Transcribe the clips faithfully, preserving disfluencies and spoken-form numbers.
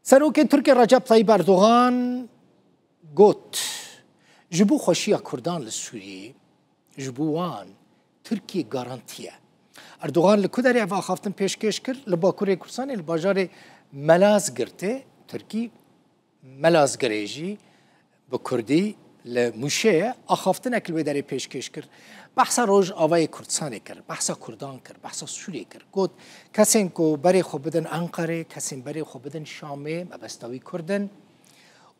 Serokê Tirkiyê Recep Tayyip Erdogan got, ji bo xweşiya Kurdan li Sûriyeyê, ji bo wan Tirkiye garantiye. Erdogan li ku derê ev axaftin pêşkêş kir? Li Bakurê Kurdistanê, li bajarê Melazgirtê, Tirkî Melazgirê jî bi kurdî li Mûşê ye, axaftinek li wê derê pêşkêş kir. Behsa Rojavayê Kurdistanê kir, behsa Kurdan kir, behsa Sûriyê kir. Got, kesên ku berê xwe bidin Enqerê, kesên berê xwe bidin Şamê, mebesta wî Kurd in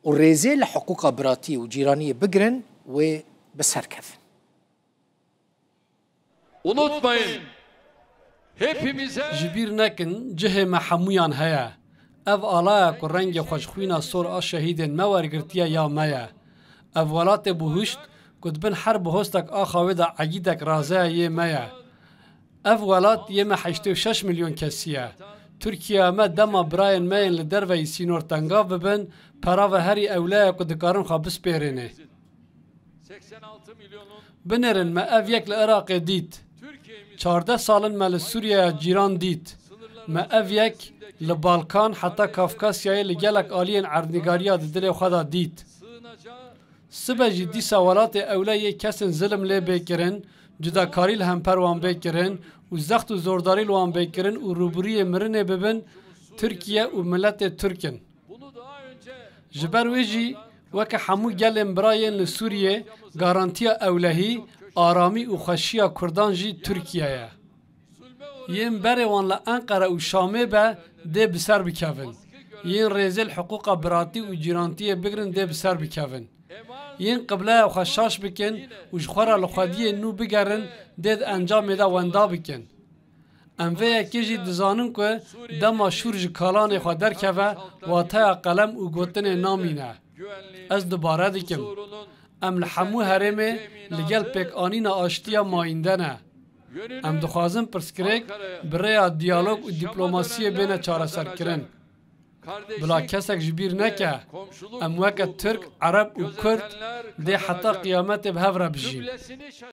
û rêzê li hiqûqa biratî û cîraniyê bigirin, wê bi ser kevin. Unutmayın, hepimize... Ji bîr nekin, cihê me hemûyan heye. Ev alaya ku rengê xwe ji xwîna sor a şehîdên me wergirtiye ya me ye. Ev welatê buhuşt ku di bin her buhostek a xawê de egîdek razeya yê me ye. Ev welat yê me heştê û şeş milyon kesî ye. Tirkiyeya me dema birayên me yên li derveyî sînor tengav bibin, pera ve herî ewle ye ku dikarin xwe bispêrênê. Binêrin me ev yek li Iraqê dît. Çardeh sal in me li Sûriyeya cîran dît. Me ev yek li Balkan heta Kafkasyayê li gelek aliyên erdnîgariya di dilê xwe de dît. Sibe jî dîsa welatê ewle yê kesên zilim lê bê kirin, cudakarî li hemper wan bê kirin û zext û zordarî li wan bê kirin û rûbirûyê mirinê bibin, Tirkiye û miletê Tirk in. Ji ber wê jî weke hemû gelên bira yên li Sûriyê, garantiya ewlehî, aramî û xweşiya Kurdan jî Tirkiye ye. Yên berê wan li Enqere û Şamê be dê bi ser bikevin. Yên rêzê li hiqûqa biratî û cîrantiyê bigirin dê bi ser bikevin. Yên qibleya xwe şaş bikin û ji xwe re li xwediyên nû bigerin dê di encamê de wenda bikin. Em vê yekê jî dizanin ku dema şûr ji kalanê xwe derkeve, wateya qelem û gotinê namîne. Ez dubare dikim. Em li hemû herêmê li gel pêkanîna aştiya mayînde ne. Em dixwazin pirsgirêk bi rêya diyalog û dîplomasiyê bêne çareserkirin. Bila kesek ji bîr neke, em weke Tirk, Ereb û Kurd dê heta qiyametê bi hev re bijîn.